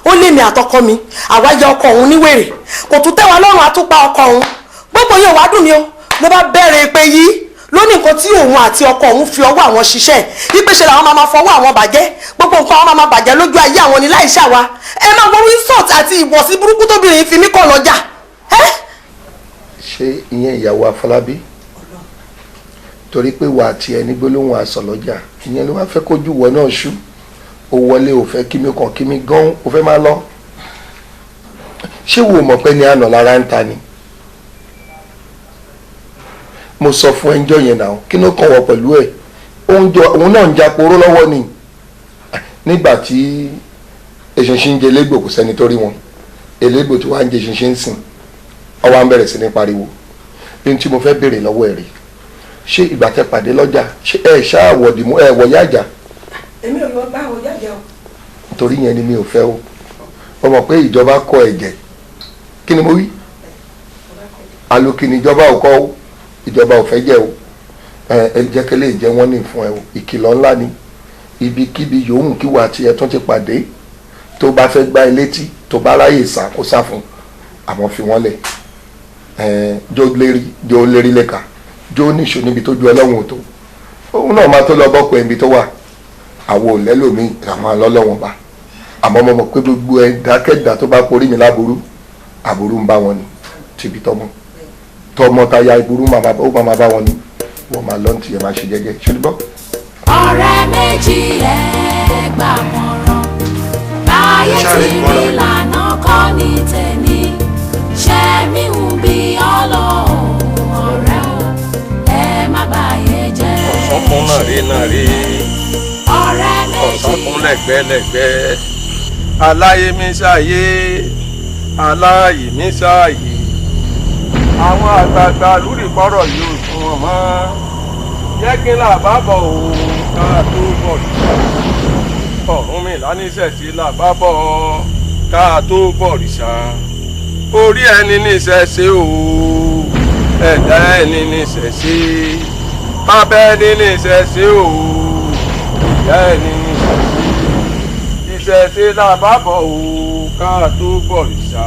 Ó lé mi àtọkọ mi, àwa yẹ ọkọ òun níwèrè, kò tún tẹ́ wa lọ́rùn, àtúpa ọkọ òun. Gbogbo yẹn wàá dùn mí o. Ló bá bẹ̀rẹ̀ pé yìí lónìí, nǹkan tí òun àti ọkọ òun fi ọwọ́ àwọn ṣiṣẹ́, ìpèsè làwọn máa ma fọwọ́ àwọn bàjẹ́, gbogbo nǹkan àwọn máa ma bàjẹ́ lójú ayé àwọn ní láì ṣàwa. Ẹ máa wọ́n insult àti ìwọ̀sí burúkú tóbìnrin fi mí kọ̀ lọ́jà. Ṣé ìyẹn ìyàwó Afọlábí? Torí pé wà á tiẹ̀ ní gbólóhùn aṣọ lọ́jà, ìyẹn ló wá fẹ́ kójú wọ náà ṣú. Ó wọlé, ò fẹ́ kí mi kàn kí mi gan, ó fẹ́ máa lọ. Ṣé wo mọ̀ pé ní àná lára ń ta ni? Mo sọ fún ẹnjọ́ yẹn náà, kí ló kàn wọ́ pẹ̀lú ẹ̀? Òun náà ń japoró lọ́wọ́ ni. Nígbà tí eṣinṣin ń jẹ elégbò, kò sẹ́ni tó rí wọn. Elégbò tí wàá ń jẹ eṣinṣin ń sìn, ọwọ́ à ń bẹ̀rẹ̀ sí ní pariwo. Ní tí mo fẹ́ béèrè lọ́wọ́ ẹ̀ rí, ṣé ìgbà tẹ́ pàdé lọ́jà, ṣé ẹ ṣáà wọ̀dì mú ẹ wọ̀ yájà? Èmi ò lọ bá àwọn jáde o. Torí yẹn ni mi ò fẹ́ o. Ó mọ̀ pé ìjọba kọ ẹ̀jẹ̀. Kí ni mo wí? Alókì ni ìjọba ò kọ́ o, ìjọba ò fẹ́ jẹ́ o. Ẹ jẹ́ kí lè jẹ́ wọ́n ní fún ẹ o. Ìkìlọ̀ ńlá ni. Ibikíbi yòówù kí wàá tiẹ̀ tún ti pàdé, tó bá fẹ́ gbá ilé tí tó bá ráyè sá, kó sá fún, àmọ́ fi wọ́n lẹ̀. Ẹ jó lérí, jó lérí lẹ́ka, jó níṣó níbi tó ju ẹlọ́run ò tó. Òun náà máa tó lọ bọ́kọ ẹ̀mí tó wà. Àwọn ò lẹ́lòmíì, àwọn alọ́lọ́wọ̀n bá. Àmọ́ mo mọ̀ pé gbogbo ẹ̀dákẹ́dá tó bá porí mi láburú, àbúrú ń bá wọn ni. Tìbí tọmọ tọmọ táyà, ìburú ó máa bá wọn ni. Wọ́n máa lọ́n tiẹ̀, máa ṣe jẹ́jẹ́, ṣùgbọ́n. Ọ̀rẹ́ méjì, ẹ gbà mọ̀ràn. Báyé tí rí lànà kọ́ ní tẹ̀ní ṣẹ́mi ń bí ọlọ́run. Ọ̀rẹ́ o, ẹ má bàyé jẹ́. Ọ̀sán kún náà rí náà rí. Ọ̀rẹ́ méjì. Ọ̀sán kún lẹ́gbẹ́lẹ́gbẹ́. Aláyé mi ṣàyé, aláyé mi ṣàyé. Àwọn àgbààgbà lórí ìpọ́rọ̀ yóò sún wọn mọ́. Jẹ́ kí n là bá bọ̀ o, ká tó bọ̀ rìṣà. Ọ̀run mi lánìṣẹ̀ṣe là bá bọ̀, ká tó bọ̀ rìṣà. Orí ẹni níṣẹ̀ṣe o, ẹ̀dá ẹni níṣẹ̀ṣe, bàbá ẹni níṣẹ̀ṣe o, ìyá ẹni níṣẹ̀ṣe. Ìṣẹ̀ṣe là bá bọ̀ o, ká tó bọ̀ rìṣà.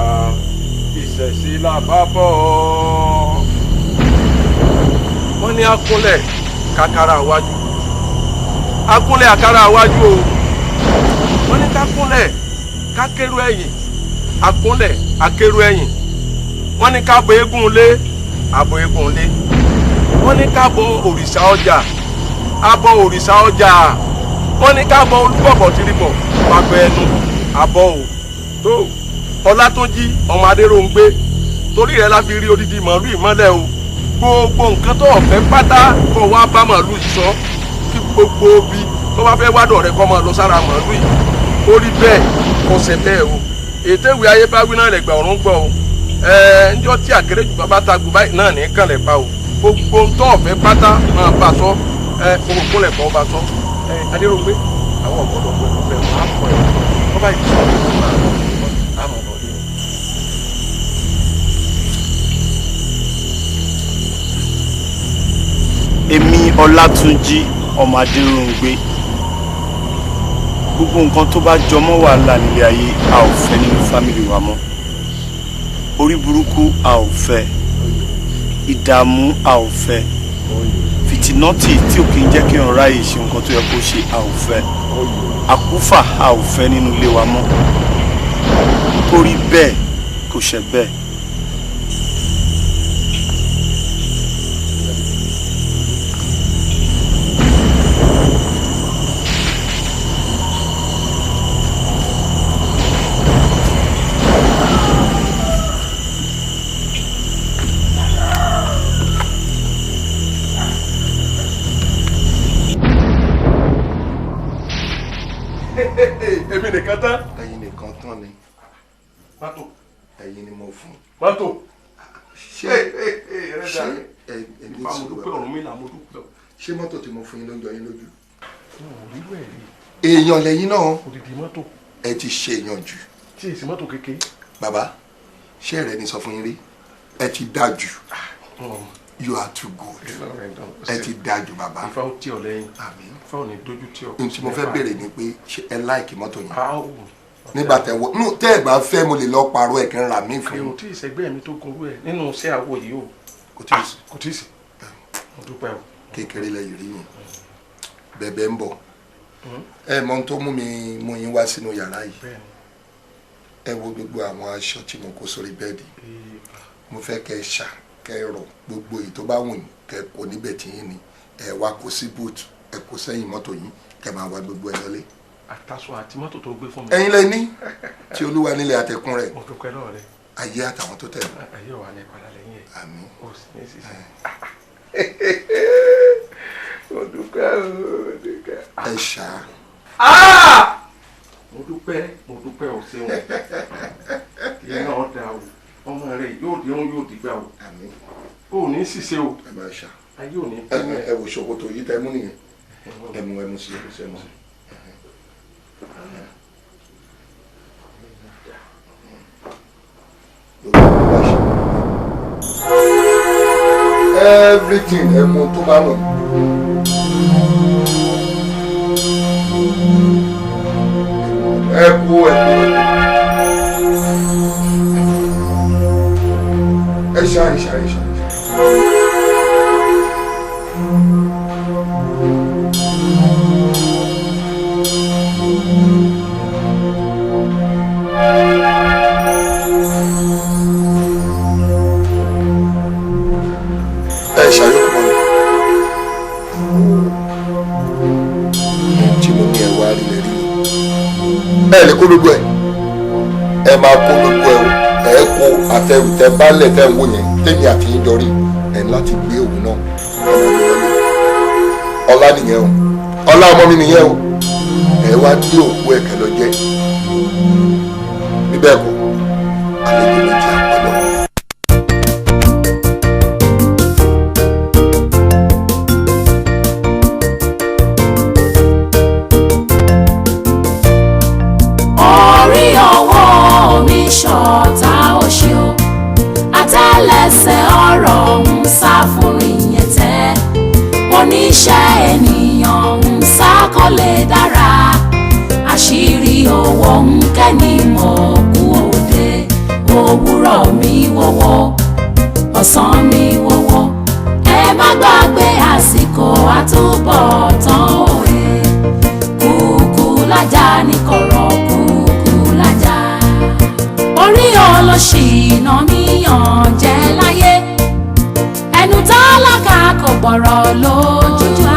Ìṣẹ̀ṣe là bá bọ̀. Wọ́n ní akúnlẹ̀ kakara wájú, akúnlẹ̀ àkàrà wájú o. Wọ́n ní kákúnlẹ̀ kákérú ẹ̀yìn, akúnlẹ̀ akérú ẹ̀yìn. Wọ́n ní ká bọ eégún lé, àbọ̀ eégún lé. Wọ́n ní ká bọ òrìṣà ọjà, abọ òrìṣà ọjà. Wọ́n ní ká bọ olúbọ̀bọ̀ tìrìbọ̀ pàgbẹ́ ẹnu, àbọ̀ o. Tó Ọlátúnjí ọmọ Adéròǹgbé, torí rẹ̀ la fi rí odidi màálù ìmọ́lẹ̀ o. Gbogbo nǹkan tó ọ̀fẹ́ pátá kọ́ wá bá màálù yìí sọ, kí gbogbo bí tó bá fẹ́ wádọ̀ rẹ kọ́ máa lọ sára màálù yìí. Ó rí bẹ́ẹ̀, kò ṣe bẹ́ẹ̀ o. Ètò ìwé ayé bá wí náà lẹ̀gbà ọ̀run gbọ́ o. Ẹ ǹjọ́ tí àkèrèjù bàbá ta gbò báyìí náà ní kànlẹ̀ pa o. Gbogbo tó ọ̀fẹ́ pátá máa bá sọ, ẹ gbogbo kúnlẹ̀ kọ́ bá sọ. Ẹ Adéròǹgbé, àwọn ọ̀gbọ́dọ̀ pẹ̀lú bẹ́ẹ̀ máa kọ́ ẹ wọ́n bá yìí sọ àmọ̀ lọ́dún. Èmi Ọlátúnjí ọmọ Adéròǹgbé, gbogbo nǹkan tó bá jọmọ́ wàhálà nílé ayé, a ò fẹ́ nínú family wa mọ́. Orí burúkú, a ò fẹ́. Ìdààmú, a ò fẹ́. Fìtínọ́tì tí ò kí ń jẹ́ kí èèyàn ráyè ṣe nǹkan tó yẹ kó ṣe, a ò fẹ́. Àkúfà, a ò fẹ́ nínú ilé wa mọ́. Kó rí bẹ́ẹ̀, kò ṣe bẹ́ẹ̀. Èmi nìkan tán. Ẹ̀yin nìkan tán ni. Mọ́tò. Ẹ̀yin ni mo fún. Mọ́tò. Ṣé ṣé ẹni Ìfà, mo dúpẹ́. Ọ̀run mi là, mo dúpẹ́. Ṣé mọ́tò tí mo fún yín ló ń jọ yín lójú? N ò rírú ẹ̀ rí. Èèyàn lẹ́yìn náà. Odidi mọ́tò. Ẹ ti ṣe èèyàn jù. Tí èsì mọ́tò kékeré. Bàbá, ṣé ẹ̀rẹ́ ni sọ fún yín rí? Ẹ ti dáa jù. You are too good. Ẹ ti dáa jù, bàbá. Ìfà ó tí ọ lẹ́yìn. Àmín. Ìfà ò ní dójú tí ọ. N tí mo fẹ́ béèrè ni pé, ṣé ẹ like mọ́tò yẹn? Áwò. Nígbà tẹ wọ nù tẹ́ ẹ̀ bá fẹ́ mo lè lọ pààrọ̀ ẹ̀ kí n rà mí fún Èrò yín. tí ìṣẹ́gbẹ́ mi tó gunrú ẹ̀ nínú iṣẹ́ àwo yìí o. Kò tí ì sí. Kò tí ì sí. Mo dúpẹ́ o. Kékeré lẹ́yìn rí yẹn, bẹ̀bẹ̀ ń bọ̀. Ẹ mọ ohun tó mú mi mú yín wá sínú yàrá yìí. Bẹ́ẹ̀ni. Ẹ wo gbogbo àwọn aṣọ tí mo kó sórí bẹ́ẹ̀dì. Mo fẹ́ kẹ́ ẹ ṣà kẹ́ ẹ rọ̀ gbogbo èyí tó bá wù yín kẹ́ ẹ kó níbẹ̀ tí yín ni. Ẹ wá kó sí búùtù, ẹ kó sẹ́yìn mọ́tò yín, kẹ́ máa wá gbogbo ẹ lọlé. Àtàṣọ àti mọ́tò tó gbé fún mi. Ẹ̀yin lẹ ní tí Olúwa nílẹ̀ àtẹ̀kùn rẹ̀. Mo dúpẹ́ lọ́wọ́ rẹ. Ayé àtàwọn tó tẹ̀lé. Ayé wa ní padà lẹ́yìn ẹ̀. Àmín. O sì ní sísè. Mo dúpẹ́ o, mo dúpẹ́. Ẹ ṣá. Mo dúpẹ́, mo dúpẹ́ o ṣeun. Ìyẹn náà da o. Ọmọ rẹ yóò di ohun yóò dìgbà o. Àmín. O ò ní ṣìṣe o. Ẹ máa ṣá. Ayé ò ní. Ẹ wò ṣòkòtò yìí tẹ mú nìyẹn. Ẹ mú, ẹ mú sí, ẹ mú sí, ẹ mú sí. Everything ẹ mú tó bá wọ̀. Ẹ kú, ẹ kú, ẹ ṣá, ẹ ṣá, ẹ ṣá. Ẹ ṣàyọkọ mọ tí mo ní ẹ wá rí lẹ rí ẹ lè kó gbogbo ẹ, ẹ máa kó gbogbo ẹ o. Ẹ kó àtẹrùtẹ baálẹ̀ tẹ ń wò yẹn tèmi àti yín jọ rí ẹ ní láti gbé òun náà ọmọ mi lọlé. Ọlá nìyẹn o, ọlá ọmọ mi nìyẹn o. Ẹ wá gbé òkú ẹ kẹ lọ jẹ bíbẹ kọ àlejò méjì àpọlọ. Orí ọwọ́ mi ṣọ̀tá òṣì o, àtẹ́lẹsẹ̀ ọ̀rọ̀ ń sá fún ìyẹn tẹ́. Oníṣẹ́ ènìyàn ń sá kó lè dára. Àṣírí owó ń kẹ́ni mọ̀ kú òde. Òwúrọ̀ mi wọ́wọ́, ọ̀sán mi wọ́wọ́, ẹ má gbàgbé àsìkò àtúbọ̀tán òye. Kúkú lájà ní kọ̀rọ̀, kúkú lájà. Orí olóṣì iná mi yàn jẹ́ láyé. Ẹnu tálákà kò gbọ́rọ̀ lójú.